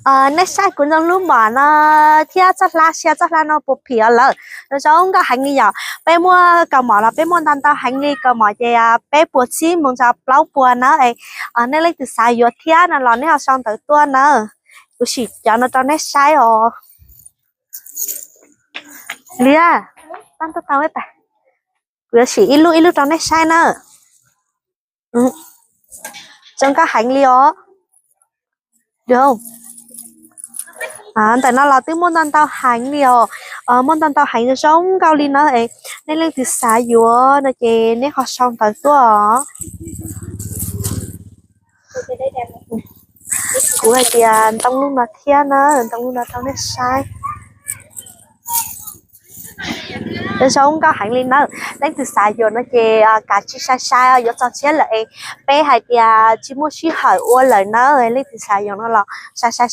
Nej saib kuv ntoo lub mom no thiab txoj hla, sia txoj hla no puas phim os lawm? Zoo nkauj heev li yom. Peb muaj kaus mom los peb muaj ntau ntau heev li, kaus mom ces peb puas tsib moos txog plaub puas na. Nej leej twg xav yuav thiab no los nej ho sau ntawv tuaj na. Kuv sim cov no rau nej saib os. Liab, tau tau, kuv yuav sim ib lub ib lub rau nej saib na. Zoo nkauj heev li os. Ntawm no los twb muaj ntau ntau heev li os. Muaj ntau ntau heev zoo nkauj li na. Nej leej twg xav yuav no ces nej ho sau ntawv tuaj os. Kuv hais tias ntoo lub no thiab na, ntoo lub no rau nej saib. Zoo nkauj heev li na. Leej twg xav yuav no ces kav tsij sai sai, yuav txog tshiab lawm es peb hais tias tsis muaj sij hawm ua lawm na. Leej twg xav yuav no los sai sai